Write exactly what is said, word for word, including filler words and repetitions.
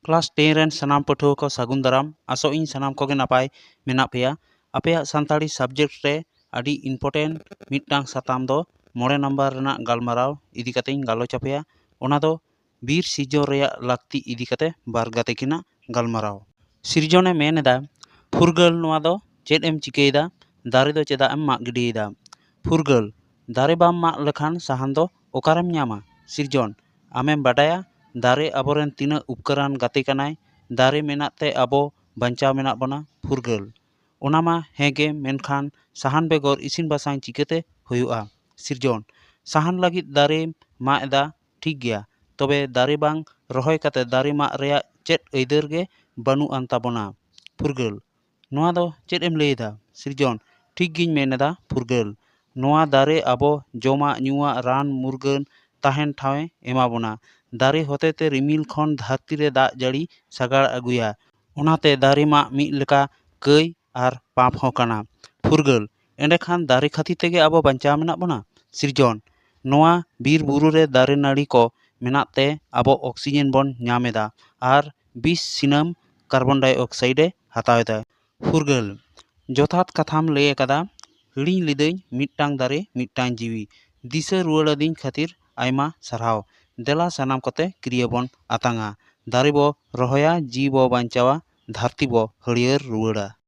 Class ten ᱨᱮᱱ ᱥᱟᱱᱟᱢ ᱯᱟᱹᱴᱷᱩᱣᱟᱹ ᱠᱚ ᱥᱟᱹᱜᱩᱱ ᱫᱟᱨᱟᱢ᱾ ᱟᱥᱚᱜ ᱤᱧ ᱥᱟᱱᱟᱢ ᱠᱚᱜᱮ ᱱᱟᱯᱟᱭ ᱢᱮᱱᱟᱜ ᱯᱮᱭᱟ᱾ ᱟᱯᱮᱭᱟᱜ ᱥᱟᱱᱛᱟᱲᱤ ᱥᱟᱵᱡᱮᱠᱴ ᱨᱮ ᱟᱹᱰᱤ ᱤᱢᱯᱚᱨᱴᱮᱱᱴ ᱢᱤᱫᱴᱟᱝ ᱥᱟᱛᱟᱢ ᱫᱚ ᱢᱚᱬᱮ ᱱᱟᱢᱵᱟᱨ ᱨᱮᱱᱟᱜ ᱜᱟᱞᱢᱟᱨᱟᱣ ᱤᱫᱤ ᱠᱟᱛᱮ ᱤᱧ ᱜᱟᱞᱚᱪ ᱟᱯᱮᱭᱟ᱾ ᱚᱱᱟ ᱫᱚ ᱵᱤᱨ ᱥᱤᱨᱡᱚᱱ ᱨᱮᱭᱟᱜ ᱞᱟᱹᱠᱛᱤ ᱤᱫᱤ ᱠᱟᱛᱮ ᱵᱟᱨ ᱜᱟᱛᱮ ᱠᱤᱱᱟᱜ ᱜᱟᱞᱢᱟᱨᱟᱣ᱾ ᱥᱤᱨᱡᱚᱱᱮ ᱢᱮᱱ ᱮᱫᱟ, ᱯᱷᱩᱨᱜᱟᱹᱞ ᱱᱚᱣᱟ ᱫᱚ ᱪᱮᱫ ᱮᱢ ᱪᱤᱠᱟᱹᱭᱮᱫᱟ? ᱫᱟᱨᱮ ᱫᱚ ᱪᱮᱫᱟᱜ ᱮᱢ ᱢᱟᱜ ᱜᱤᱰᱤᱭᱮᱫᱟ? ᱯᱷᱩᱨᱜᱟᱹᱞ, ᱫᱟᱨᱮ ᱵᱟᱢ ᱢᱟᱜ ᱞᱮᱠᱷᱟᱱ ᱥᱟᱦᱟᱱ ᱫᱚ ᱚᱠᱟᱨᱮᱢ ᱧᱟᱢᱟ? ᱥᱤᱨᱡᱚᱱ, ᱟᱢᱮᱢ ᱵᱟᱰᱟᱭᱟ ᱫᱟᱨᱮ ᱟᱵᱚᱨᱮᱱ ᱛᱤᱱᱟᱹᱜ ᱩᱯᱠᱟᱨᱟᱱ ᱜᱟᱛᱮ ᱠᱟᱱᱟᱭ? ᱫᱟᱨᱮ ᱢᱮᱱᱟᱜ ᱛᱮ ᱟᱵᱚ ᱵᱟᱧᱪᱟᱣ ᱢᱮᱱᱟᱜ ᱵᱚᱱᱟ᱾ ᱯᱷᱩᱨᱜᱟᱹᱞ, ᱚᱱᱟ ᱢᱟ ᱦᱮᱸ ᱜᱮ, ᱢᱮᱱᱠᱷᱟᱱ ᱥᱟᱦᱟᱱ ᱵᱮᱜᱚᱨ ᱤᱥᱤᱱ ᱵᱟᱥᱟᱝ ᱪᱤᱠᱟᱹᱛᱮ ᱦᱩᱭᱩᱜᱼᱟ? ᱥᱤᱨᱡᱚᱱ, ᱥᱟᱦᱟᱱ ᱞᱟᱹᱜᱤᱫ ᱫᱟᱨᱮ ᱢᱟᱜ ᱮᱫᱟ, ᱴᱷᱤᱠ ᱜᱮᱭᱟ, ᱛᱚᱵᱮ ᱫᱟᱨᱮ ᱵᱟᱝ ᱨᱚᱦᱚᱭ ᱠᱟᱛᱮ ᱫᱟᱨᱮ ᱢᱟᱜ ᱨᱮᱭᱟᱜ ᱪᱮᱫ ᱟᱹᱭᱫᱟᱹᱨ ᱜᱮ ᱵᱟᱹᱱᱩᱜ ᱟᱱ ᱛᱟᱵᱚᱱᱟ? ᱯᱷᱩᱨᱜᱟᱹᱞ, ᱱᱚᱣᱟ ᱫᱚ ᱪᱮᱫ ᱮᱢ ᱞᱟᱹᱭᱮᱫᱟ? ᱥᱤᱨᱡᱚᱱ, ᱴᱷᱤᱠ ᱜᱤᱧ ᱢᱮᱱ ᱮᱫᱟ ᱯᱷᱩᱨᱜᱟᱹᱞ᱾ ᱱᱚᱣᱟ ᱫᱟᱨᱮ ᱟᱵᱚ ᱡᱚᱢᱟᱜ ᱧᱩᱣᱟᱜ ᱨᱟᱱ ᱢᱩᱨᱜᱟᱹᱱ ᱛᱟᱦᱮᱱ ᱴᱷᱟᱶᱮ ᱮᱢᱟ ᱵᱚᱱᱟ᱾ ᱫᱟᱨᱮ ᱦᱚᱛᱮᱛᱮ ᱨᱤᱢᱤᱞ ᱠᱷᱚᱱ ᱫᱷᱟᱹᱨᱛᱤ ᱨᱮ ᱫᱟᱜ ᱡᱟᱹᱲᱤ ᱥᱟᱜᱟᱲ ᱟᱹᱜᱩᱭᱟ᱾ ᱚᱱᱟᱛᱮ ᱫᱟᱨᱮ ᱢᱟᱜ ᱢᱤᱫ ᱞᱮᱠᱟ ᱠᱟᱹᱭ ᱟᱨ ᱯᱟᱯ ᱦᱚᱸ ᱠᱟᱱᱟ᱾ ᱯᱷᱩᱨᱜᱟᱹᱞ, ᱮᱸᱰᱮᱠᱷᱟᱱ ᱫᱟᱨᱮ ᱠᱷᱟᱹᱛᱤᱨ ᱛᱮᱜᱮ ᱟᱵᱚ ᱵᱟᱧᱪᱟᱣ ᱢᱮᱱᱟᱜ ᱵᱚᱱᱟ᱾ ᱥᱤᱨᱡᱚᱱ, ᱱᱚᱣᱟ ᱵᱤᱨ ᱵᱩᱨᱩ ᱨᱮ ᱫᱟᱨᱮ ᱱᱟᱹᱲᱤ ᱠᱚ ᱢᱮᱱᱟᱜ ᱛᱮ ᱟᱵᱚ ᱚᱠᱥᱤᱡᱮᱱ ᱵᱚᱱ ᱧᱟᱢ ᱮᱫᱟ ᱟᱨ ᱵᱤᱥ ᱥᱤᱱᱟᱹᱢ ᱠᱟᱨᱵᱚᱱ ᱰᱟᱭ ᱚᱠᱥᱟᱭᱤᱰ ᱮ ᱦᱟᱛᱟᱣ ᱮᱫᱟ᱾ ᱯᱷᱩᱨᱜᱟᱹᱞ, ᱡᱚᱛᱷᱟᱛ ᱠᱟᱛᱷᱟᱢ ᱞᱟᱹᱭ ᱟᱠᱟᱫᱟ᱾ ᱦᱤᱲᱤᱧ ᱞᱤᱫᱟᱹᱧ ᱢᱤᱫᱴᱟᱝ ᱫᱟᱨᱮ ᱢᱤᱫᱴᱟᱝ ᱡᱤᱣᱤ᱾ ᱫᱤᱥᱟᱹ ᱨᱩᱣᱟᱹᱲ ᱟᱹᱫᱤᱧ ᱠᱷᱟᱹᱛᱤᱨ ᱟᱭᱢᱟ ᱥᱟᱨᱦᱟᱣ᱾ ᱫᱮᱞᱟ ᱥᱟᱱᱟᱢ ᱠᱚᱛᱮ ᱠᱤᱨᱭᱟᱹ ᱵᱚᱱ ᱟᱛᱟᱝᱟ᱾ ᱫᱟᱨᱮ ᱵᱚ ᱨᱚᱦᱚᱭᱟ, ᱡᱤᱣᱤ ᱵᱚ ᱵᱟᱧᱪᱟᱣᱟ, ᱫᱷᱟᱹᱨᱛᱤ ᱵᱚ ᱦᱟᱹᱨᱭᱟᱹᱲ ᱨᱩᱣᱟᱹᱲᱟ᱾